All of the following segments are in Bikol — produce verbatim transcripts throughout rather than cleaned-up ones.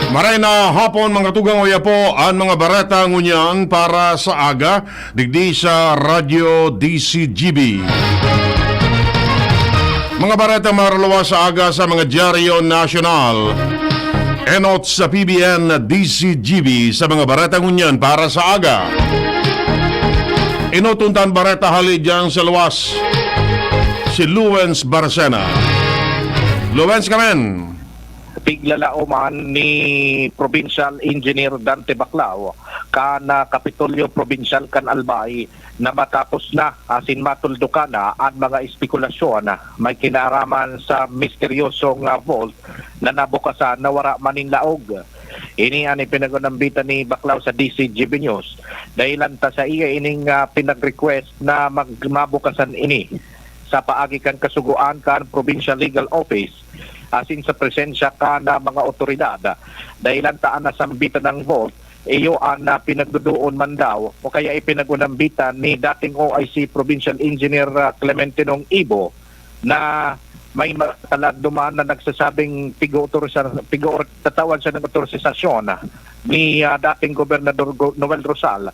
Maray na hapon, mga tugang, oya po an mga bareta ngunyan para sa aga, digdi sa Radyo D C G B. Mga bareta maruluwas sa aga sa mga dyaryo nasyonal. Enot sa P B N D C G B sa mga bareta ngunyan para sa aga. Enoton ta an bareta hali diyan sa luwas, si Luwens Barcena. Luwens, kamen. Piglalaoman ni Provincial Engineer Dante Baclao kan, ah, Kapitolyo Probinsyal kan Albay na matapos na asin matuldukan na an mga espekulasyon may kinaaraman sa misteryosong, ah, vault na nabukasan na wara man nin laog. Ini an ipinag-unambitan ni Baclao sa D C G B News. Dahilan ta sa iya ining, ah, pinag-request na mag-, mabukasan ini sa paagi kan kasugoan kan Provincial Legal Office asin sa presensya kan, ah, mga otoridad. Dahilan ta an nasambitan na vault, iyo an, ah, pinagduduon man daw o kaya ipinag-unambitan ni dating O I C Provincial Engineer, ah, Clementinong Ibo na may mga talagduman na nagsasabing pig-ootorisa-, pig-oor-, tatawag siya ng otorisasyon ni, ah, dating Gobernador Go-, Noel Rosal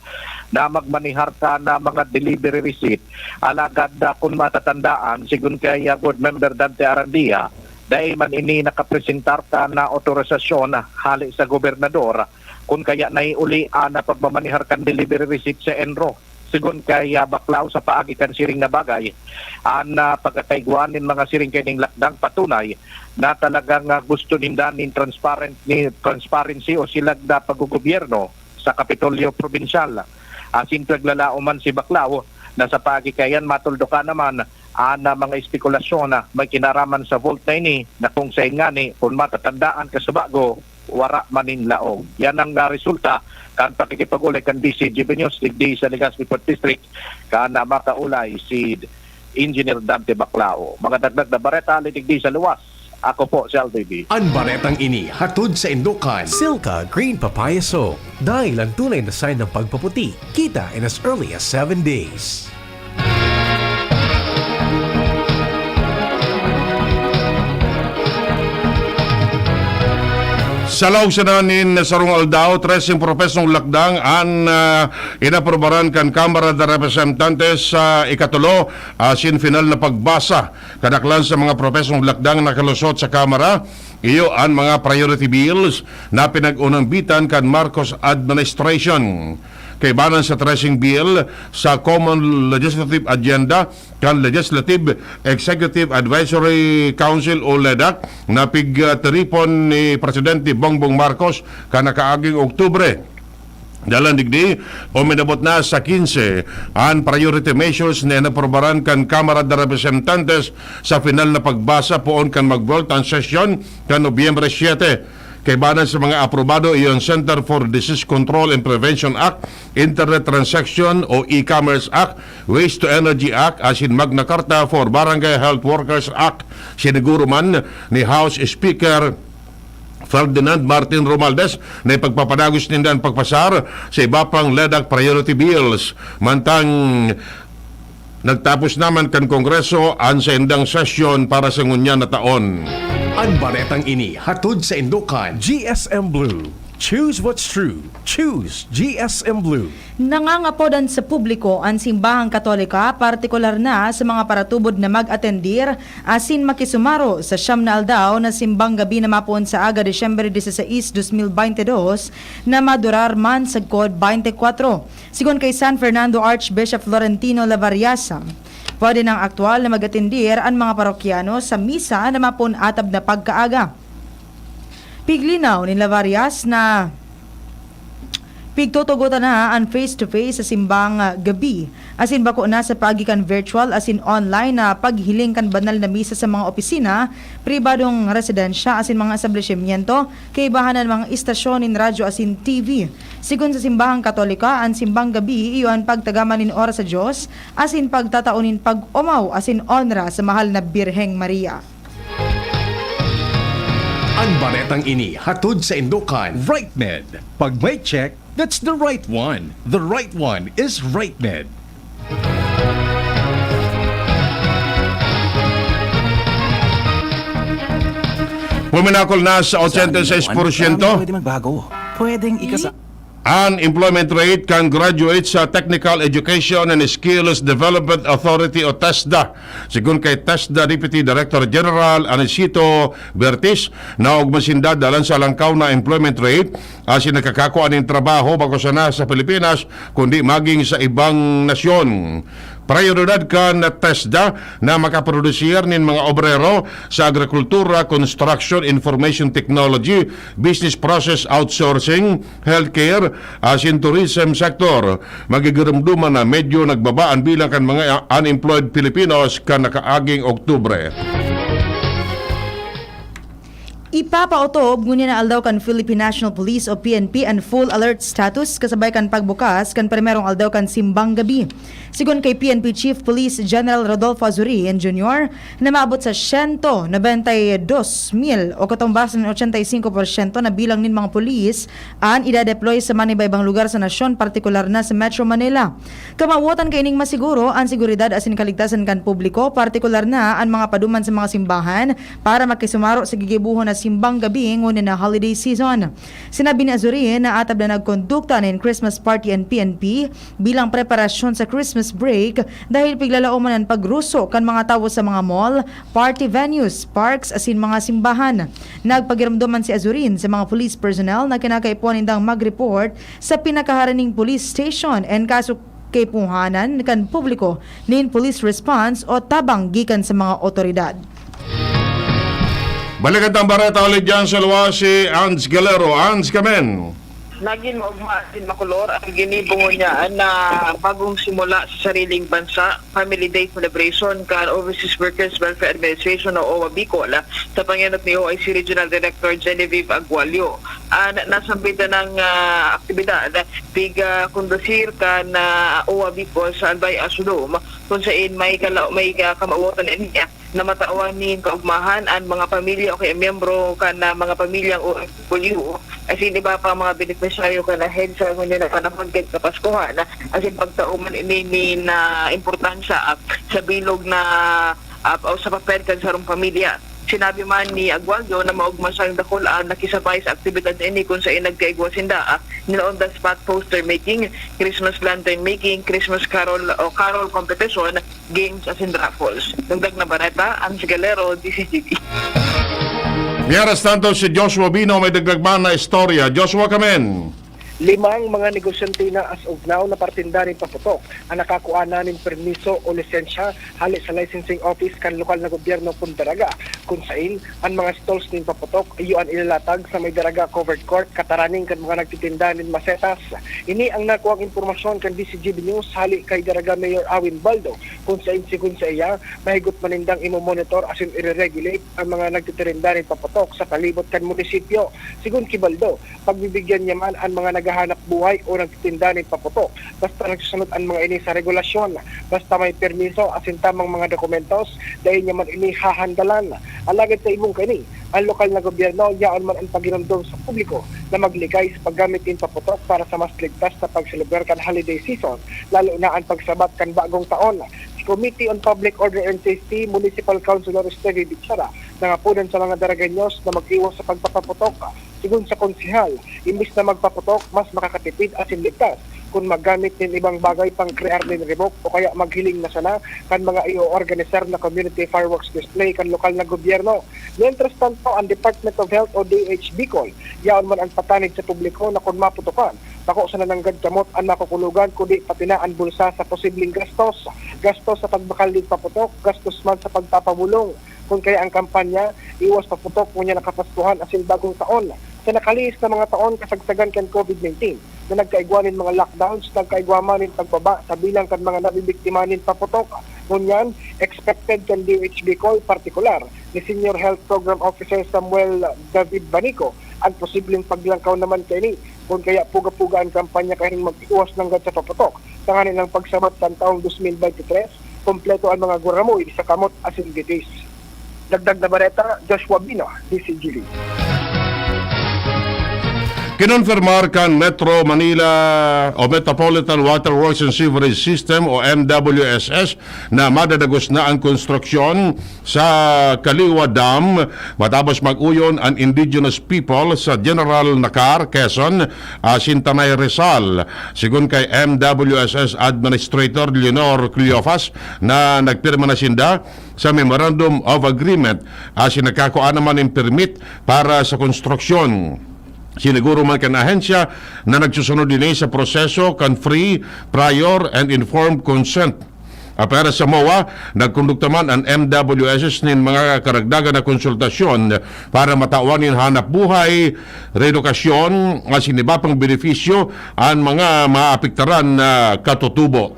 na magmanihar ka na mga delivery receipt. Alagad, ah, kun matatandaan, sigon kay, ah, Board Member Dante Arandia, dai man ini nakapresentar ka na otorisasyon hali sa gobernador, kun kaya naiuli an pagmamanihar kan delivery receipt sa ENRO. Sigon kay, ah, Baclao, sa paagi kan siring na bagay, an, ah, pagkakaigwa nin mga siring kaining lakdang patunay na talagang, ah, gusto ninda nin transparent, ni transparency o silag na paggogobyerno sa Kapitolyo Probinsyal. Asin paglalaoman si Baclao na sa paagi kaiyan matuldukan naman an, ah, mga espekulasyon na may kinaraman sa vault na ini na kung sain ngani, kun matatandaan, kasubago, wara man nin laog. Yan ang, ah, resulta kan pakikipag-olay kan D C G B News digdi sa Legazpi Port District, kan, ah, makaulay si Engineer Dante Baclao. Mga dagdag na bareta hali digdi sa luwas. Ako po si Alvin B. An baretang ini hatod sa Indokan. Silka Green Papaya Soap. Dahil ang tunay na sign ng pagpaputi, kita in as early as seven days. Sa laog sana nin sarong aldaw, treseng propesong lakdang an, ah, inaprobaran kan Kamara de Representantes sa ikatulo asin final na pagbasa. Kadaklan sa mga propesong lakdang nakalusot sa Kamara, iyo an mga priority bills na pinag-unambitan kan Marcos administration. Kaibanan sa treseng bill sa Common Legislative Agenda kan Legislative Executive Advisory Council o ledac na pigtiripon ni Presidente Bongbong Marcos kan nakaaging Oktubre. Dalan digdi, uminabot na sa quince an priority measures na inaprobaran kan Kamara de Representantes sa final na pagbasa poon kan mag-vote an sesyon kan Nobyembre siete. Kaibanan sa mga aprobado, iyo an Center for Disease Control and Prevention Act, Internet Transaction o E-Commerce Act, Waste to Energy Act, asin Magna Carta for Barangay Health Workers Act. Siniguro man ni House Speaker Ferdinand Martin Romualdez na ipagpapadagos ninda an pagpasar sa iba pang ledac priority bills. Mantang nagtapos naman kan Kongreso an saindang sesyon para sa ngunyan na taon. An baretang ini hatod sa Indokan, G S M Blue. Choose what's true. Choose G S M Blue. Nangangapodan sa publiko an Simbahang Katolika, partikular na sa mga paratubod na mag-atendir asin makisumaro sa siyam na aldaw na simbang gabi na mapoon sa aga, Disyembre dieciséis, dos mil baynte dos, na madurar man sagkod baynte kwatro. Sigon kay San Fernando Archbishop Florentino Lavarias, pwede nang aktual na mag-atendir an mga parokyano sa misa na mapoon atab na pagkaaga. Piglinaw ni Lavarias na pigtutugotan na an face-to-face sa simbang, ah, gabi, asin bako na sa paagi kan virtual asin online na paghiling kan banal na misa sa mga opisina, pribadong residensya asin mga establishemyento, kaibahan an mga istasyon nin radyo asin T V. Sigon sa Simbahang Katolika, an simbang gabi iyo an pagtagama nin oras sa Dios asin pagtatao nin pag-omaw asin onra sa mahal na Birheng Maria. An baretang ini hatod sa Indokan, RightMed. Pag may check, that's the right one. The right one is RightMed. Puminakol na sa Saan mo ang pwede magbago? Pwedeng ikasa... Unemployment rate kan graduate sa Technical Education and Skills Development Authority o TESDA. Sigon kay TESDA Deputy Director General Anisito Bertis, naog masinda dalan sa langkaw na employment rate asin nakakakua nin trabaho bako sana sa Pilipinas kundi maging sa ibang nasyon. Prioridad kan TESDA na makaprodusir nin mga obrero sa agrikultura, construction, information technology, business process outsourcing, healthcare, asin tourism sector. Magigirumduman na medyo nagbaba an bilang kan mga unemployed Filipinos kan nakaaging Oktubre. Ipapaotob ngunyan na aldaw kan Philippine National Police o P N P an full alert status kasabay kan pagbukas kan primerong aldaw kan simbang gabi. Sigon kay P N P Chief Police General Rodolfo Azurin Junior, na maabot sa siyento nobenta y dos mil o katumbas nin ochenta y singko porsyento na bilang nin mga pulis an idadeploy sa manibaybang lugar sa nasyon, partikular na sa Metro Manila. Kamawotan kaining masiguro an seguridad asin kaligtasan kan publiko, partikular na an mga paduman sa mga simbahan, para makisumaro sa gigibohon na simbang gabi ngunyan na holiday season. Sinabi ni Azurin na atab na nagkondukta nin Christmas party an P N P bilang preparasyon sa Christmas break dahil piglalaoman an pagruso kan mga tawo sa mga mall, party venues, parks asin mga simbahan. Nagpagiramdom man si Azurin sa mga police personnel na kinakaipuhan nindang mag-report sa pinakaharaning police station en kaso kaipuhanan kan publiko nin police response o tabang gikan sa mga otoridad. Balikan tang bareta ulit dyan sa luwas si Ans Galero. Ans, kamen. Nagin maugma asin makolor ang ginibo ngunyan na bagong simula sa sariling bansa, Family Day Celebration kan Overseas Workers Welfare Administration o OWWA Bicol, sa pangenot ni O I C Regional Director Genevieve Agualio. An nasambit na ng ah, aktibidad, pig-kondusir kan ah, OWWA Bicol sa Albay Asudom, kung sain may kala- may ah, kamawotan niya na matawan nin kaugmahan an mga pamilya o kaya miyembro kan ah, mga pamilyang O F W, asin iba pa mga benepisyaryo kan AHEDSA ngunyan na panahon kan Kapaskuhan, asin pagtao man ini nin ah, importansya ah, sa bilog na ah, o sa papel kan sarong pamilya. Sinabi man ni Aguayo na maogma siyang dakul an nakisabay sa aktibidad na ini, kung sain nagkaigwa sinda ah, nin on the spot poster making, Christmas lantern making, Christmas carol o carol competition, games asin raffles. Dagdag na bareta, Ange Galero, D C G B. Mientras tanto, si Joshua Bino may dagdag man na istorya. Joshua, kamen. Limang mga negosyante na as of now na partinda nin paputok an nakakua na nin permiso o lisensya hale sa licensing office kan lokal na gobyerno kun Daraga, kun sain an mga stalls nin paputok iyo an ilalatag sa may Daraga Covered Court, kataraning kan mga nagtitinda nin masetas. Ini ang nakuang impormasyon kan D C G B News hale kay Daraga Mayor Awin Baldo, kun sain sigon sa iya, mahigot man nindang imo-monitor asin ire-regulate ang mga nagtitirinda nin paputok sa palibot kan munisipyo. Sigon ki Baldo, pagbibigyan niya man an mga naghahanap buhay o nagtitinda nin paputok, basta nagsusunod an mga ini sa regulasyon, basta may permiso asin tamang mga dokumentos, dai niya man ini hahandalan. Alagad sa ibong kaini, an lokal na gobyerno yaon man an paginumdom sa publiko na maglikay sa paggamit nin paputok para sa mas ligtas na pagselebrar kan holiday season, lalo na an pagsabat kan bagong taon. Si Committee on Public Order and Safety Municipal Councilor Stevie Bichara nangapodan sa mga Daraganyos na mag-iwas sa pagpapaputok. Sigon sa konsehal, imbis na magpaputok, mas makakatipid asin ligtas kun maggamit nin ibang bagay pang-krear nin ribok o kaya maghiling na sana kan mga i-oorganisar na community fireworks display kan lokal na gobyerno. Mientras tanto, ang Department of Health o D H Bicol, yaon man ang patanid sa publiko na kun maputokan, bako sana nanggad kamot an makukulogan kundi pati na an bulsa sa posibleng gastos. Gastos sa pagbakal nin paputok, gastos man sa pagpapabulong. Kun kaya ang kampanya, iwas paputok ngunyan na Kapaskuhan asin Bagong Taon, sa nakalihis na mga taon kasagsagan kan COVID nineteen, na nagkaigwa nin mga lockdowns, nagkaigwa man nin pagbaba sa bilang kan mga nabibiktima nin paputok. Ngunyan, expected kan D O H Bicol, partikular ni Senior Health Program Officer Samuel David Banico, ang posibleng paglangkaw naman kaini, kun kaya puga-puga an kampanya kaining mag-iwas nanggad sa paputok, tanganing an pagsabat kan taong dos mil bente tres, kompleto an mga guramoy sa kamot asin bitis. Dagdag na bareta, Joshua Bino, D C G B. Kinonfirmar kan Metro Manila o Metropolitan Water Works and Sewerage System o M W S S na madadagos na ang konstruksyon sa Kaliwa Dam matapos mag-uyon an indigenous people sa General Nakar, Quezon, asin Tanay, Rizal. Sigon kay M W S S Administrator Leonor Cleofas na nagpirma na sinda sa Memorandum of Agreement asin nakakua naman nin permit para sa konstruksyon. Siniguro man kan ahensya na nagsusunod ini sa proseso kan free, prior, and informed consent. Apera sa MOA, nagkondukta man an M W S S nin mga karagdagan na konsultasyon para matawan nin hanap buhay, reedukasyon, asin iba pang benepisyo an mga maapektaran na katutubo.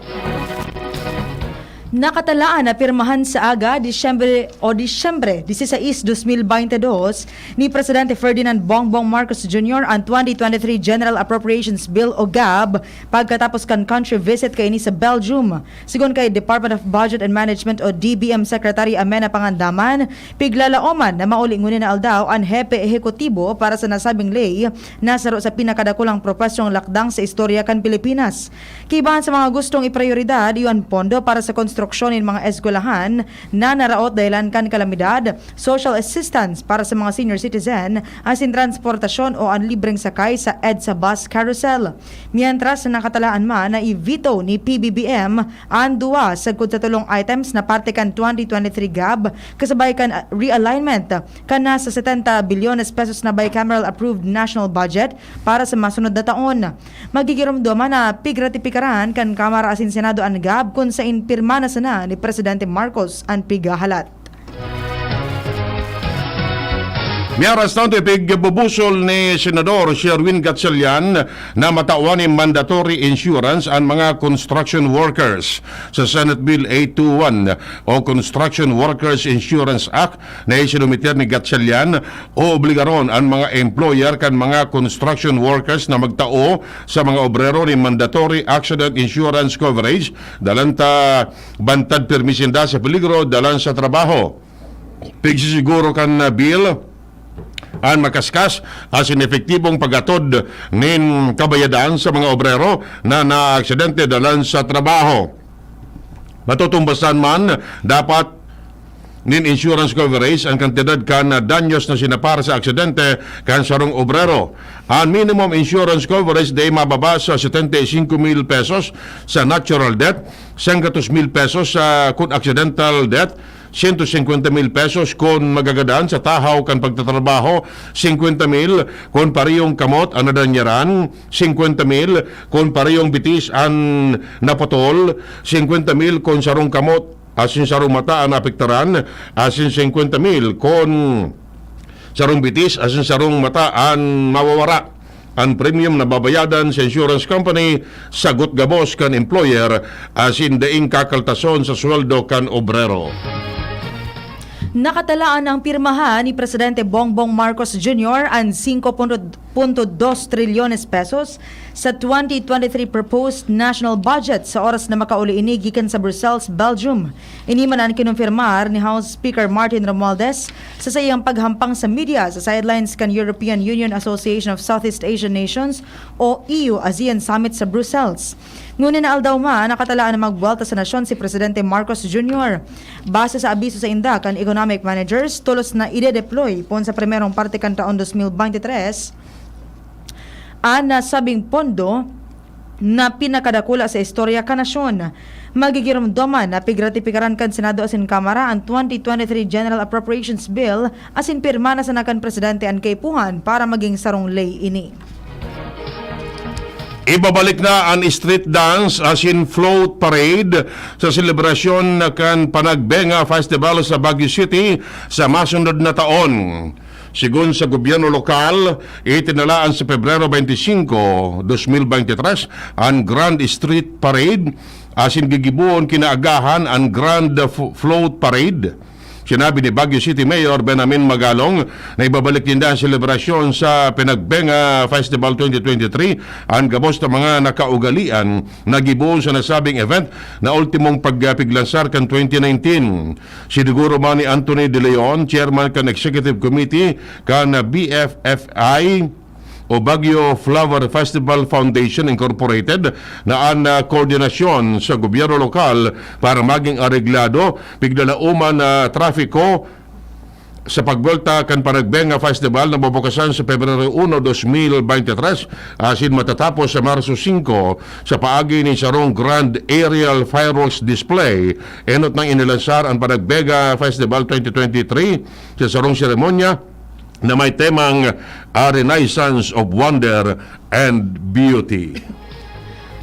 Nakatalaan na pirmahan sa aga, Disyembre o Disyembre dieciséis, dos mil baynte dos, ni Presidente Ferdinand Bongbong Marcos Junior an twenty twenty-three General Appropriations Bill o gab pagkatapos kan country visit kaini sa Belgium. Sigon kay Department of Budget and Management o D B M Secretary Amena Pangandaman, piglalaoman na mauli ngunyan na aldaw an hepe ehekutibo para sa nasabing ley na saro sa pinakadakulang propesyong lakdang sa istorya kan Pilipinas. Kiban sa mga gustong iprioridad, iyo an pondo para sa konstruksyon nin mga eskwelahan na naraot dahelan kan kalamidad, social assistance para sa mga senior citizen, asin transportasyon o an libreng sakay sa EDSA bus carousel. Mientras, nakatalaan man na i-veto ni P B B M an duwa sagkod sa tolong items na parte kan twenty twenty-three gab, kasabay kan, ah, realignment kan nasa setenta bilyones pesos na bicameral approved national budget para sa masunod na taon. Magigiromdoman na pigratipikaran kan Kamara asin Senado an gab kun sain pirma na sana ni Presidente Marcos an pighahalat. Miaras tanto, ipigbubusol ni Senador Sherwin Gatchalian na matawan nin mandatory insurance an mga construction workers. Sa Senate Bill eight two one o Construction Workers Insurance Act na isinumiter ni Gatchalian, oobligaron an mga employer kan mga construction workers na magtao sa mga obrero nin mandatory accident insurance coverage dalan ta bantad pirmi sinda sa peligro dalan sa trabaho. Pigsisiguro kan bill an makaskas asin epektibong pag-atod nin kabayadan sa mga obrero na naaksidente dalan sa trabaho. Matutumbasan man dapat nin insurance coverage an kantidad kan danyos na sinapar sa aksidente kan sarong obrero. An minimum insurance coverage dai mababa sa setenta y cinco mil pesos sa natural death, sanggatos mil pesos sa kun accidental death, sento singkwenta mil pesos kun magagadan sa tahaw kan pagtatrabaho, singkwenta mil kun parehong kamot an nadanyaran, singkwenta mil kun parehong bitis an naputol, singkwenta mil kun sarong kamot asin sarong mata an naapektaran, asin singkwenta mil kun sarong bitis asin sarong mata an mawawara. An premium na babayadan sa insurance company sagot gabos kan employer asin daing kakaltason sa sweldo kan obrero. Nakatalaan ang pirmahan ni Presidente Bongbong Marcos Junior an singko punto dos trilyones pesos sa twenty twenty-three proposed national budget sa oras na makauli ini gikan sa Brussels, Belgium. Ini man an kinumpirmar ni House Speaker Martin Romualdez sa saiyang paghampang sa media sa sidelines kan European Union Association of Southeast Asian Nations o E U ASEAN Summit sa Brussels. Ngunyan na aldaw man, nakatalaan na magbuwelta sa nasyon si Presidente Marcos Junior. Base sa abiso sa inda kan economic managers, tolos na ide-deploy poon sa primerong parte kan taon dos mil baynte tres an nasabing pondo na pinakadakula sa istorya kan nasyon. Magigiromdoman na pigratipikaran kan Senado asin Kamara an twenty twenty-three General Appropriations Bill asin pirma na sana kan Presidente an kaipuhan para maging sarong ley ini. Ibabalik na an street dance asin float parade sa selebrasyon na kan Panagbenga Festival sa Baguio City sa masunod na taon. Sigon sa gobyerno lokal, itinalaan sa Pebrero twenty-five, dos mil baynte tres an Grand Street Parade asin gigibohon kinaagahan an Grand F-, Float Parade. Sinabi ni Baguio City Mayor Benjamin Magalong na ibabalik ninda ang selebrasyon sa Pinagbenga Festival twenty twenty-three an gabos na mga nakaugalian na gibohon sa nasabing event na ultimong pagpiglansar kan twenty nineteen. Siniguro man ni Anthony De Leon, chairman kan Executive Committee kan B F F I, o Baguio Flower Festival Foundation Incorporated na an, ah, koordinasyon sa gobyerno lokal para maging areglado, piglalauman na trafiko sa pagbuelta kan Panagbenga Festival na mabukasan sa Pebrero uno, dos mil bente tres, asin matatapos sa Marso singko sa paagi nin sarong grand aerial fireworks display. Enot nang inilansar an Panagbenga Festival twenty twenty-three sa sarong seremonya na may temang, ah, Renaissance of Wonder and Beauty.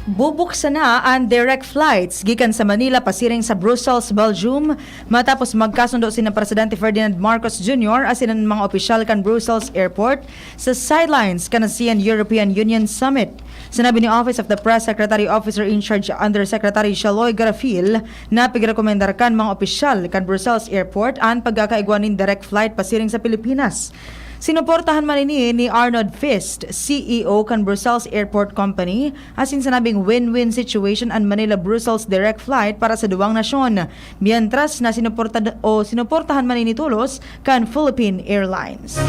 Bubuksan na an direct flights gikan sa Manila pasiring sa Brussels, Belgium, matapos magkasundo sina Presidente Ferdinand Marcos Junior asin an mga opisyal kan Brussels Airport sa sidelines kan ASEAN-European Union Summit. Sinabi ni Office of the Press Secretary Officer in Charge Undersecretary Shaloy Garafil na pigrekomendar kan mga opisyal kan Brussels Airport an pagkakaigwa nin direct flight pasiring sa Pilipinas. Sinuportahan man ini ni Arnold Fist, C E O kan Brussels Airport Company, asin sinabing win-win situation an Manila-Brussels direct flight para sa duwang nasyon, mientras na sinuporta-, o sinuportahan man ini tolos kan Philippine Airlines.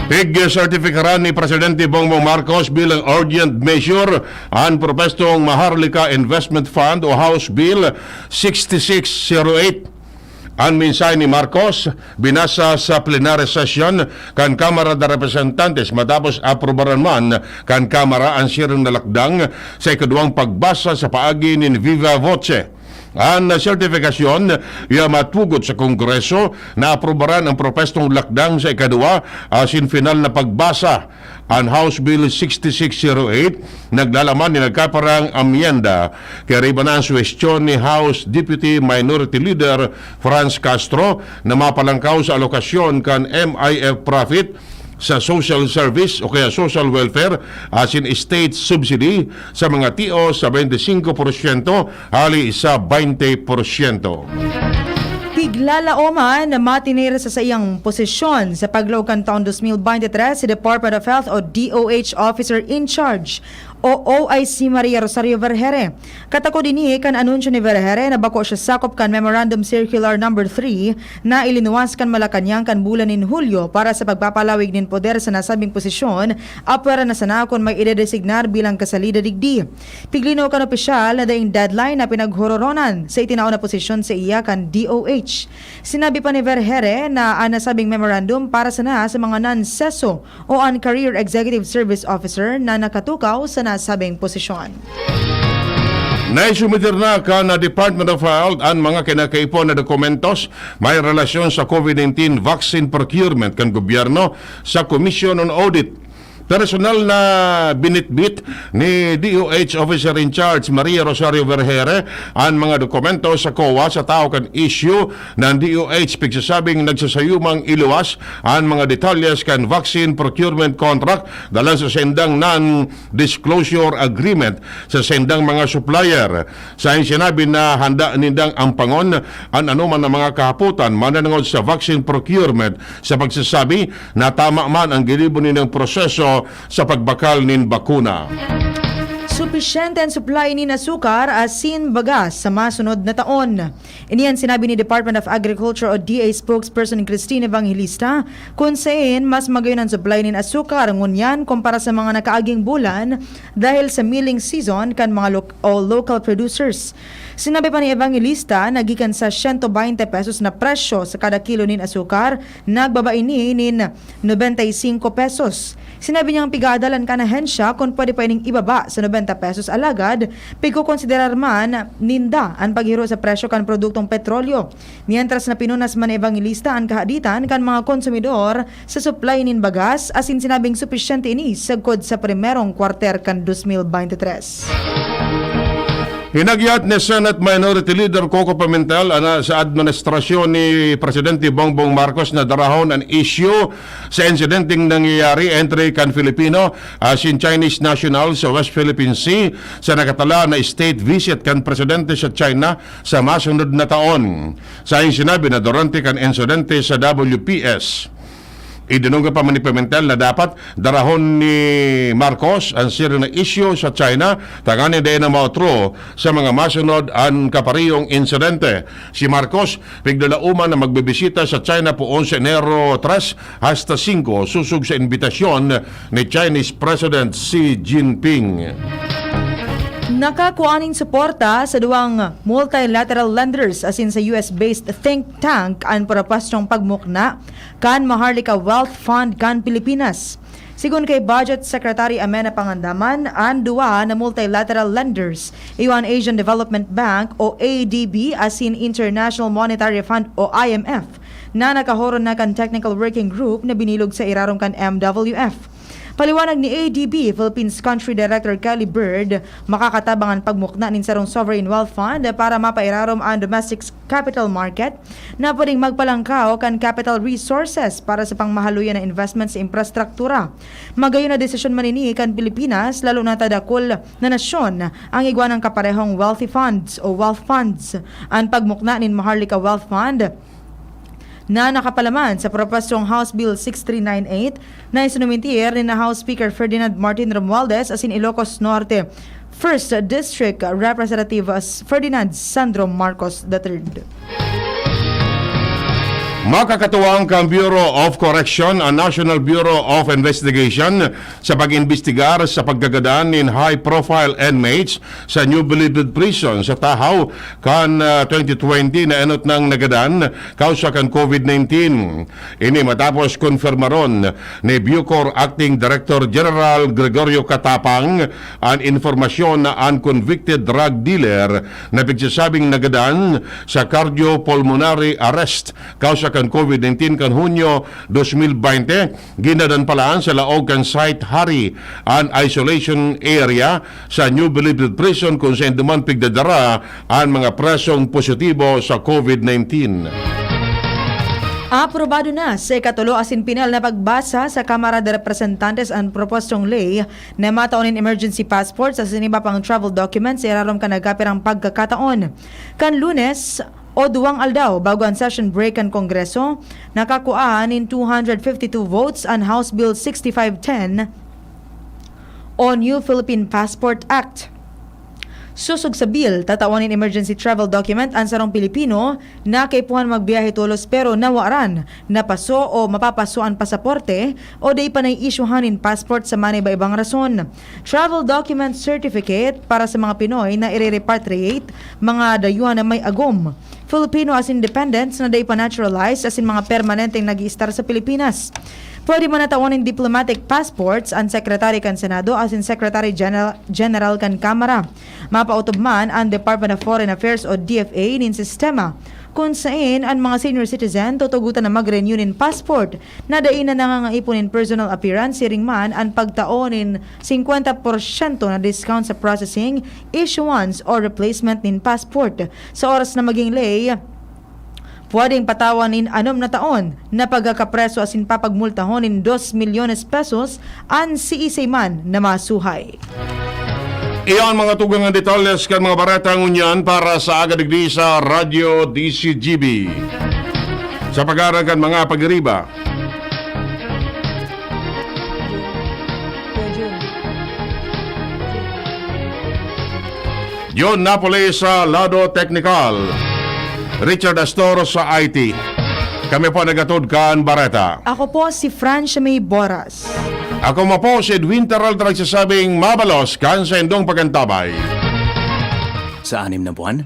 Pig-sertifikaran ni Presidente Bongbong Marcos bilang urgent measure an propwestong Maharlika Investment Fund o House Bill sixty-six zero eight. An mensahe ni Marcos, binasa sa plenary session kan Kamara de Representantes matapos aprobaran man kan Kamara an siring na lakdang sa ikaduwang pagbasa sa paagi nin Viva Voce. An sertifikasyon iya matugot sa Kongreso na aprobaran ang propwestong lakdang sa ikaduwa asin final na pagbasa. An House Bill sixty-six zero eight naglalaman nin nagkaparang amyenda. Kaya iba na an suhestyon ni House Deputy Minority Leader Franz Castro na mapalangkaw sa alokasyon kan M I F profit sa social service o kaya social welfare asin state subsidy sa mga T O sa twenty-five porsyento hali sa twenty porsyento. Piglalaoman na matinir sa saiyang posisyon sa paglaog kan taon dos mil bente tres si Department of Health o D O H Officer in Charge o O I C Maria Rosario Vergere. Katakod ini kan anunsyo ni Vergere na bako siya sakop kan Memorandum Circular Number three na ilinuwas kan Malacañang kan bulan nin Hulyo para sa pagpapalawig nin poder sa nasabing posisyon, apwera na sana kun may idedesignar bilang kasalida digdi. Piglinaw kan opisyal na daing deadline na pinaghororonan sa itinao na posisyon sa iya kan D O H. Sinabi pa ni Vergere na an nasabing memorandum para sana sa mga non-seso o an Career Executive Service Officer na nakatukaw sa nasabing posisyon. Naisumitir na kan Department of Health an mga kinakaipon na dokumentos may relasyon sa COVID nineteen vaccine procurement kan gobyerno sa Commission on Audit. Personal na binitbit ni D O H Officer in Charge Maria Rosario Vergere an mga dokumento sa COA sa tahaw kan issue na an D O H pigsasabing nagsasayumang iluwas an mga detalles kan vaccine procurement contract dalan sa saindang non-disclosure agreement sa saindang mga supplier. Saing sinabi na handa nindang ampangon an anoman na mga kahapotan mananangod sa vaccine procurement sa pagsasabi na tama man ang ginibo nilang proseso sa pagbakal nin bakuna. Supisyente an supply nin asukar asin bagas sa masunod na taon. Ini an sinabi ni Department of Agriculture o D A spokesperson Christine Evangelista, kun sain mas magayon an supply nin asukar ngunyan kumpara sa mga nakaaging bulan dahil sa milling season kan mga lo-, o local producers. Sinabi pa ni Evangelista na gikan sa siyento baynte pesos na presyo sa kada kilo nin asukar, nagbaba ini nin nobenta y singko pesos. Sinabi niyang pigaadalan kan ahensya kun pwede pa ining ibaba sa nobenta pesos, alagad pigkokonsiderar man ninda an paghiro sa presyo kan produktong petrolyo. Mientras na pinunas man ni Evangelista an kahaditan kan mga konsumidor sa supply nin bagas, asin sinabing supisyente ini sagkod sa primerong kwarter kan dos mil baynte tres. Hinagyat ni Senate Minority Leader Coco Pimentel ana sa administrasyon ni Presidente Bongbong Marcos na darahon an issue sa insidenteng nangyayari entre kan Filipino asin Chinese national sa West Philippine Sea sa nakatala na state visit kan presidente sa China sa masunod na taon. Saing sinabi na durante kan insidente sa W P S, Idinungog pa man ni Pimentel na dapat darahon ni Marcos an siring na isyu sa China tanganing dai na maotro sa mga masunod an kaparehong insidente. Si Marcos piglalauman na magbibisita sa China poon sa Enero tres hasta singko, sosog sa imbitasyon ni Chinese President Xi Jinping. Nakakua nin suporta sa duwang multilateral lenders asin sa U S-based think tank an propostong pagmukna kan Maharlika Wealth Fund kan Pilipinas. Sigon kay Budget Secretary Amenah Pangandaman, an duwa na multilateral lenders, iyo an Asian Development Bank o A D B asin International Monetary Fund o I M F, na nakahoron na kan Technical Working Group na binilog sa irarom kan M W F. Paliwanag ni A D B Philippines Country Director Kelly Bird, makakatabang an pagmukna nin sarong sovereign wealth fund para mapairarom an domestic capital market na pwedeng magpalangkaw kan capital resources para sa pangmahaluyan na investment sa infrastruktura. Magayon na desisyon man ini kan Pilipinas, lalo na ta dakul na nasyon ang igwa ng kaparehong wealthy funds o wealth funds. An pagmukna nin Maharlika Wealth Fund na nakapalaman sa propostong House Bill six three nine eight na isinumintir ni na House Speaker Ferdinand Martin Romualdez asin Ilocos Norte First District Representative Ferdinand Sandro Marcos the third. Makakatuwang kan Bureau of Correction an National Bureau of Investigation sa pag-imbestigar sa pagkagadan nin high-profile inmates sa New Bilibid Prison sa Tahaw kan, ah, twenty twenty na enot nang nagadan kausa kan COVID nineteen. Ini matapos konfirmaron ni Bucor Acting Director General Gregorio Catapang an impormasyon na an convicted drug dealer na pigsasabing nagadan sa cardiopulmonary arrest kausa kan COVID nineteen kan Hunyo dos mil bente, ginadan pala sa laog kan Site Hari, an isolation area sa New Bilibid Prison, kun saen duman pigdadara an mga presong positibo sa COVID nineteen. Aprobado na sa ikatulo asin pinal na pagbasa sa Kamara de Representantes an propostong ley na matao nin emergency passports asin iba pang travel documents sa irarom kan nagkapirang pagkakataon. Kan Lunes, o duwang aldaw bago an session break kan Kongreso, nakakua nin two hundred fifty-two votes an House Bill sixty-five ten o New Philippine Passport Act. Sosog sa bill, tatawan nin emergency travel document an sarong Pilipino na kaipuhan magbiyahe tolos pero nawaran, napaso o mapapaso an pasaporte o dai pa naiisyuhan nin passport sa manaiba-ibang rason. Travel document certificate para sa mga Pinoy na ire-repatriate, mga dayuhan na may agom, Filipino asin dependents na dai pa naturalized asin mga permanenteng nag-iistar sa Pilipinas. Pwede man na tawan nin diplomatic passports an Sekretary kan Senado asin Secretary General, General kan Kamara. Mapaotob man an Department of Foreign Affairs o D F A nin sistema kun saen an mga senior citizen tutugotan na mag-renew nin passport na dai na nangangaipo nin personal appearance, siring man an pagtao nin singkwenta porsyento na discount sa processing, issuance o replacement nin passport. Sa oras na maging ley, pwedeng patawan nin anom na taon na pagkakapreso asin papagmultahon nin dos milyones pesos an siisay man na masuhay. Iyan mga tugang ang detalles kan mga bareta ngunyan para sa aga digdi sa Radyo D C G B. Sa pag-aaral kan mga pagiriba, John Napoli sa lado teknikal, Richard Astor sa I T. Kami po nagatod kan bareta. Ako po si Francia May Boras. Ako mo po si Edwin Terralta nagsasabing mabalos kan sa indong pagantabay. Sa anim na buwan,